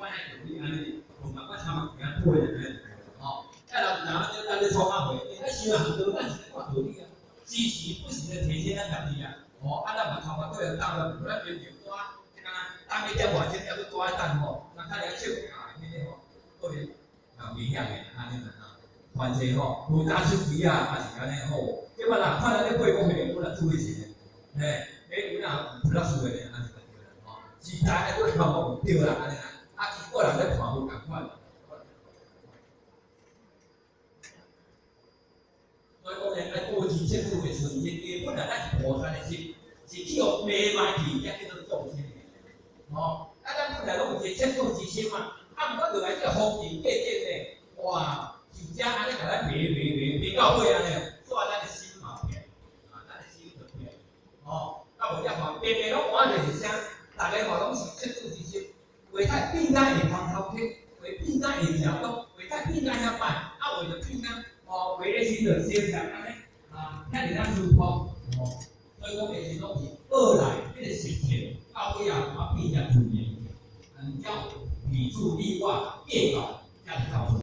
款的道理按呢，無共款參物件配的按呢，吼。啊，人知影咱咧創啥貨，咱想行道，咱是咧看道理啊，時時不時咧提醒咱家己啊，吼，啊，咱嘛頭殼對人當了，咱平常拄啊，這敢若等一點外鐘，猶閣拄愛等吼，人較爾笑啊，彼个吼，可能啊危險的按呢啦吼，凡勢吼，無揸手機啊，也是按呢吼，這擺人看咱咧過講的，有人注意一下，嘿，欸，有哪有 plus 的呢，按呢就對啦，吼，時代愛過頭無對啦，按呢啦，啊，結果人咧看無仝款。所以講呢，愛保持切膚的純真，因為本來咱是菩薩的心，是去予迷迷去，才叫做眾生的。吼，啊，咱本來攏有一個切膚之心嘛，啊，毋過落來這個風塵過境呢，哇，就遮按呢共咱迷迷迷迷到尾按呢，煞咱的心嘛變，啊，咱的心就變，吼，啊無遮看，白白攏換就是啥？逐个嘛攏是切膚之心，話較變甲會空頭客，話變甲會食毒，話較變甲遐歹，啊，話就變甲。哦，畫的時陣小小按呢，啊，遐爾仔舒服，哦，所以講的是攏是惡來彼个習性，到尾仔啊變成自然，按照彼此你我計較，才會孝順。